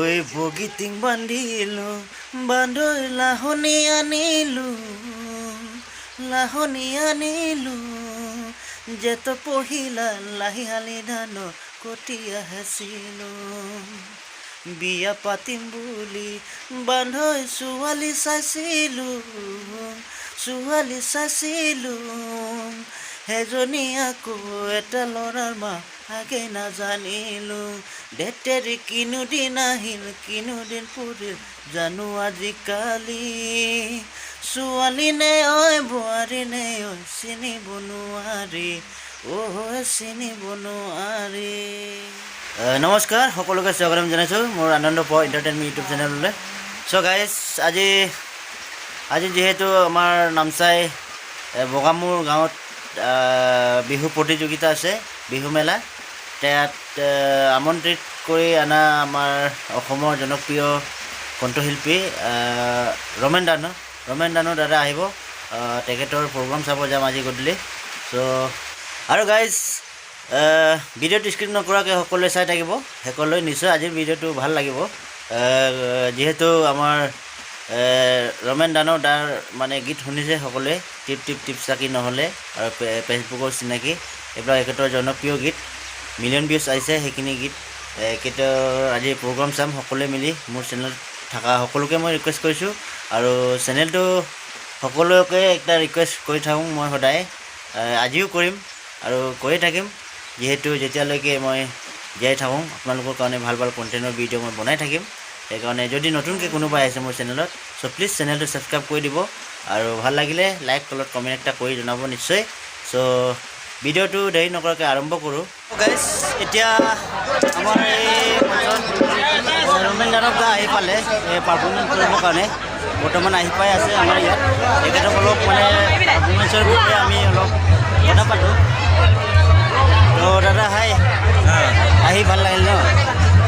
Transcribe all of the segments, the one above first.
ঐ বগীটিং বান্ধিলো, বান্ধৈ লাহনি আনিলো, লাহনি আনিলো। জেঠ পহিলা লাহি শালি ধানৰ কঠীয়া হেঁচিলো। বিয়া পাতিম বুলি বান্ধৈ ছোৱালী চাইছিলো, ছোৱালী চাইছিলো। সেইজনী আকৌ এটা ল'ৰাৰ মা, আগে নাজানিলো। ধেৎতেৰি, কিনো দিন আহিল, কিনো দিন পৰিল জানো আজিকালি। ছোৱালী নে ঐ বোৱাৰী নে ঐ চিনিব নোৱাৰি, ঐ চিনিব নোৱাৰি। নমস্কাৰ, সকলোকে স্বাগতম জনাইছোঁ মোৰ আনন্দ পোৱা এণ্টাৰটেইনমেণ্ট ইউটিউব চেনেললৈ। চ' গাইজ, আজি আজি যিহেতু আমাৰ নামচাই বগামূৰ গাঁৱত বিহু প্ৰতিযোগিতা আছে, বিহু মেলা, তাত আমন্ত্ৰিত কৰি অনা আমাৰ অসমৰ জনপ্ৰিয় কণ্ঠশিল্পী ৰমেন দানু, ৰমেন দানু দাদা আহিব। তেখেতৰ প্ৰগ্ৰাম চাব যাম আজি গধূলি। চ' আৰু গাইজ, ভিডিঅ'টো স্কিপ নকৰাকৈ সকলোৱে চাই থাকিব শেষলৈ। নিশ্চয় আজিৰ ভিডিঅ'টো ভাল লাগিব, যিহেতু আমাৰ ৰমেন দানৱ দাৰ মানে গীত শুনিছে সকলোৱে, টিপ টিপ টিপ চাকি নহ'লে আৰু ফেচবুকৰ চিনাকি, এইবিলাক এখেতৰ জনপ্ৰিয় গীত, মিলিয়ন ভিউজ আহিছে সেইখিনি গীত। এখেতৰ আজি প্ৰগ্ৰাম চাম সকলোৱে মিলি। মোৰ চেনেলত থকা সকলোকে মই ৰিকুৱেষ্ট কৰিছোঁ আৰু চেনেলটো সকলোকে এটা ৰিকুৱেষ্ট কৰি থাকোঁ মই সদায়, আজিও কৰিম আৰু কৰিয়ে থাকিম। যিহেতু যেতিয়ালৈকে মই জীয়াই থাকোঁ, আপোনালোকৰ কাৰণে ভাল ভাল কণ্টেণ্টৰ ভিডিঅ' মই বনাই থাকিম। সেইকাৰণে যদি নতুনকৈ কোনোবাই আহিছে মোৰ চেনেলত, চ' প্লিজ চেনেলটো ছাবস্ক্ৰাইব কৰি দিব আৰু ভাল লাগিলে লাইক, তলত কমেণ্ট এটা কৰি জনাব নিশ্চয়। চ' ভিডিঅ'টো দেৰি নকৰাকৈ আৰম্ভ কৰোঁ। গাইজ, এতিয়া আমাৰ এই মঞ্চত ৰমেন দানৱ দা আহি পালে। এই পাৰফৰ্মেঞ্চ কৰিবৰ কাৰণে বৰ্তমান আহি পাই আছে আমাৰ ইয়াত। তেখেতক অলপ মানে পাৰফৰ্মেঞ্চৰ বিষয়ে আমি অলপ কথা পাতোঁ। তো দাদা, হাই। আহি ভাল লাগিল ন?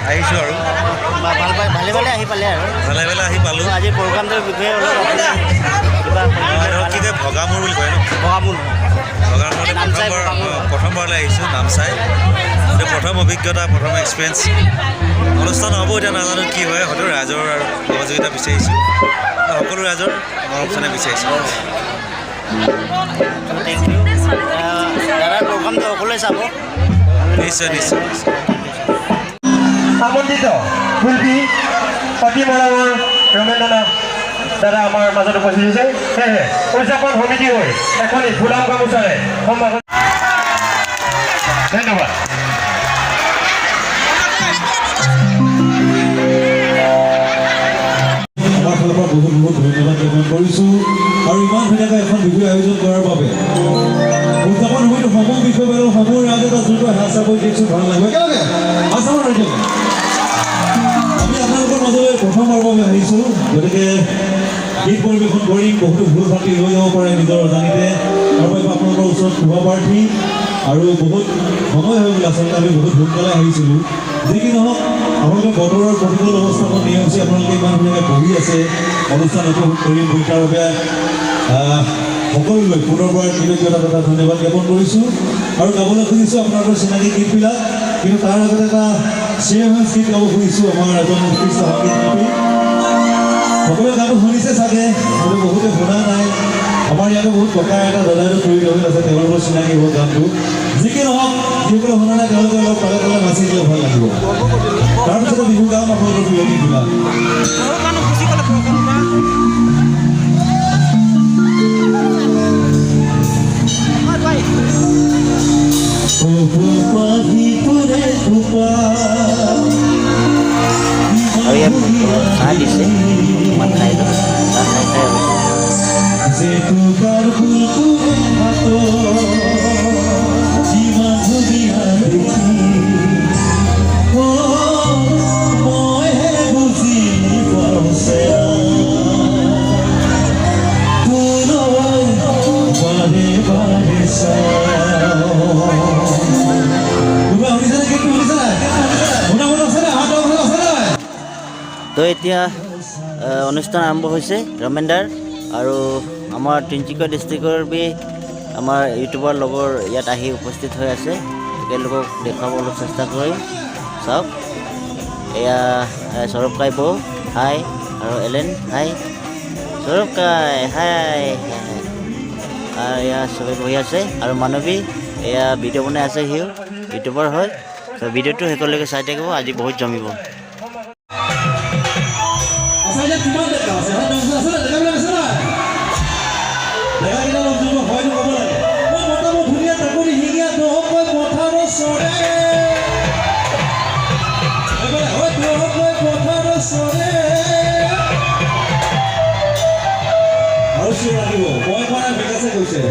আহিছোঁ আৰু। বা ভাল পাই ভালে ভালে আহি পালে আৰু? ভালে ভালে আহি পালোঁ। তো আজিৰ প্ৰগ্ৰামটোৰ বিষয়ে অলপ আপুনি কিবা? আৰু কি কয়, ভগামূৰ বুলি কয় ন? বগামূৰ। ভগামূৰলৈ। নামচাই। প্ৰথমবাৰ। ভগামূৰ। প্ৰথমবাৰলৈ আহিছোঁ নামচাই। এইটো প্ৰথম অভিজ্ঞতা, প্ৰথম এক্সপিৰিয়েঞ্চ। অনুষ্ঠান হ'ব, এতিয়া নাজানো কি হয়। হয়তো ৰাইজৰ আৰু সহযোগিতা বিচাৰিছোঁ, সকলো ৰাইজৰ মৰম চেনেহ বিচাৰিছোঁ। Thank U দাদাৰ। প্ৰগ্ৰামটো সকলোৱে চাব। নিশ্চয় নিশ্চয় নিশ্চয়। আমন্ত্ৰিত শিল্পী অতি মৰমৰ ৰমেন্দ্ৰ নাথ দাদা আমাৰ মাজত উপস্থিত হৈছে। সেয়েহে উদযাপন সমিতি হৈ এখনি ফুলাম গামোচাৰে সম্ভাষণ। ধন্যবাদ। আমাৰ ফালৰ পৰা বহুত বহুত ধন্যবাদ জ্ঞাপন কৰিছোঁ আৰু ইমান ধুনীয়াকৈ এখন বিহু আয়োজন কৰাৰ বাবে উদযাপন সমিতিৰ সমূহ বিষয়ববীয়া, সমূহ ৰাইজে এটা যোনটো হাত চাপৰি দিছোঁ, ভাল লাগিব। একেলগে হাত চাপৰি একেলগে। আমি আপোনালোকৰ মাজলৈ প্ৰথমবাৰৰ বাবে আহিছোঁ, গতিকে গীত পৰিৱেশন কৰিম, বহুতো ভুল ভ্ৰান্তি হৈ যাব পাৰে নিজৰ অজানিতে। তাৰ বাবে আপোনালোকৰ ওচৰত ক্ষমা প্ৰাৰ্থী। আৰু বহুত সময় হৈ গ'ল, আচলতে আমি বহুত সোনকালে আহিছিলোঁ। যি কি নহওক, আপোনালোকে বতৰৰ প্ৰতিকূল অৱস্থাখন নেওচি আপোনালোকে ইমান ধুনীয়াকৈ বহি আছে অনুষ্ঠান উপভোগ কৰিম বুলি, তাৰ বাবে সকলোলৈ পুনৰবাৰ কৃতজ্ঞতা তথা ধন্যবাদ জ্ঞাপন কৰিছোঁ। আৰু গাবলৈ খুজিছোঁ আপোনালোকৰ চিনাকি গীতবিলাক, কিন্তু তাৰ আগতে এটা শ্ৰেয়স গীত গাব খুজিছোঁ। আমাৰ এজন উৎকৃষ্ট সংগীত শিল্পী, সকলোৱে গানটো শুনিছে চাগে, কিন্তু বহুতে শুনা নাই। আমাৰ ইয়াতে বহুত ককা এটা, দাদাইটো, খুৰী হৈ আছে, তেওঁলোকৰ চিনাকি হ'ব গানটো। যি কি নহওক, যিসকলে শুনা নাই তেওঁলোকে অলপ তালে তালে নাচি দিলে ভাল লাগিব। তাৰপিছতে বিহু গাম আপোনালোকৰ প্ৰিয় গীতবিলাক। বহুত মানুহ গুচি গ'লে বৰষুণৰ পৰা। হয় ভাই। পাহি তোৰে থোপা। আৰু ইয়াত অলপ চাহ দিছে, অকণমান খাই লওঁ। চাহ খাই খাই অলপ জেতুকাৰ ফুলটোৰে হাতত যিমান ধুনীয়া দেখি, অ, মইহে বুজি পাওঁ চেৰা তোলৈ বাৰে বাৰে চাওঁ। কোনোবাই শুনিছেনে? গীতটো শুনিছে নাই? শুনা শুনা আছে নাই? হাত আছে নাই? তো এতিয়া অনুষ্ঠান আৰম্ভ হৈছে ৰমেনদাৰ। আৰু আমাৰ তিনিচুকীয়া ডিষ্ট্ৰিক্টৰ বি আমাৰ ইউটিউবাৰ লগৰ ইয়াত আহি উপস্থিত হৈ আছে। তেখেতলোকক দেখুৱাব অলপ চেষ্টা কৰিম, চাওক। এয়া সৌৰভ কাই বৌ হাই আৰু এলেন হাই, সৌৰভ কাই হাই। আৰু এয়া চবে বহি আছে আৰু মানৱী এয়া ভিডিঅ' বনাই আছে। সিও ইউটিউবাৰ হয়। ত' ভিডিঅ'টো শেষলৈকে চাই থাকিব, আজি বহুত জমিব। আচ্ছা, এতিয়া কিমান ডেকা আছে? হয়, আছে নাই? ডেকাবিলাক আছে নাই? ডেকাকেইটা অলপ জোৰ হয়তো ক'ব লাগে। মই মতা মোৰ ধুনীয়া টাকুৰি শিঙীয়া দহকৈ পথাৰত চৰে। এইফালে, হয়, দহকৈ পথাৰত চৰে। আৰু চিঞৰ লাগিব। মই কোৱা নাই, বিকাশে কৈছে।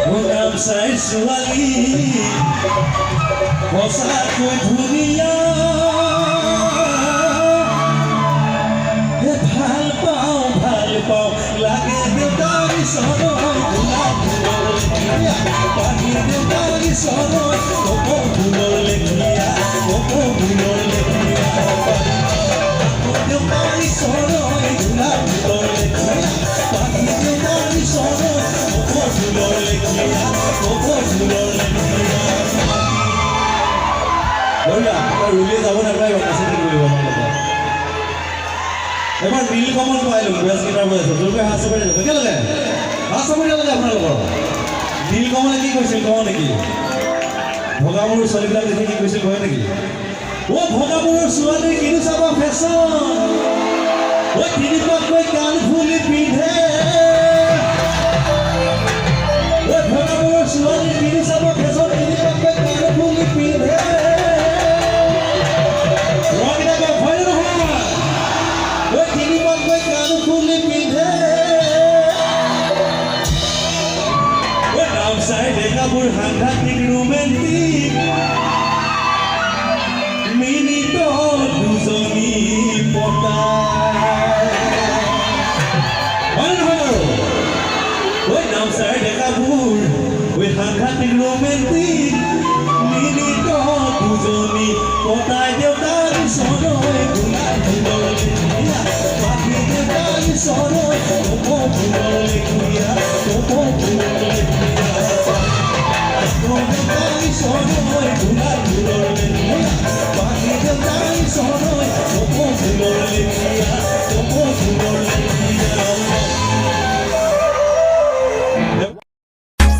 মোৰ নামচাই ছোৱালী সঁচাকৈ ধুনীয়া। ভাল পাওঁ, ভাল পাওঁ লাগে দেউতাৰ চৰণ গোলাপ ফুলৰ লেখীয়া পাহি, দেউতাৰ চৰণ কপৌ ফুলৰ লেখীয়া, কপৌ ফুলৰ লেখীয়া দেউতাৰ চৰণ গোলাপ ফুলৰ লেখীয়া পাহি, দেউতাৰ চৰণ কপৌ ফুলৰ লেখীয়া, কপৌ ফুলৰ লেখীয়া। বঢ়িয়া। তই ৰুলিয়ে যাব নাপায়, নাচি থাকিব লাগিব আমাৰ লগত। এবাৰ নীল কমল পাই লওঁ। বেছ গীটাৰ বজাইছে, জোৰকৈ হাত চাপৰি দিব একেলগে। হাত চাপৰি লাগে আপোনালোকৰ। নীল কমলে কি কৈছিল কওঁ নেকি? ভগামূৰৰ ছোৱালীবিলাক দেখি কি কৈছিল কয় নেকি? অ' ভগামূৰৰ ছোৱালী কিনো চাবা ফেশ্বন, ঐ তিনিপাতকৈ কাণ ফুলি পিন্ধে। ঐ ভগামূৰৰ ছোৱালী কিনো চাবা ফেশ্বন, তিনিপাতকৈ কাণ ফুলি পিন্ধে। ল'ৰাকেইটা কয়, হয় নে নহয়? ঐ তিনিপাতকৈ কাণ ফুলি পিন্ধে। ঐ নামচাই ডেকাবোৰ সাংঘাতিক ৰোমেণ্টিক, মিনিটত দুজনী পতাই। হয় নে নহয় বাৰু? ঐ নামচাই ডেকাবোৰ ঐ সাংঘাতিক ৰোমেণ্টিক, মিনিটত দুজনী পতাই। দেউতাৰ চৰৈ গোলাপ ফুলৰ লেখীয়া পাহি, দেউতাৰ চৰৈ কপৌ ফুলৰ লেখীয়া, কপৌ ফুলৰ লেখীয়া দেউতাৰ চৰৈ গোলাপ ফুলৰ লেখীয়া পাহি, দেউতাৰ চৰৈ কপৌ ফুলৰ লেখীয়া, কপৌ ফুলৰ লেখীয়া।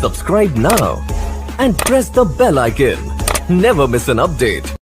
Subscribe now and press the bell icon. Never miss an update.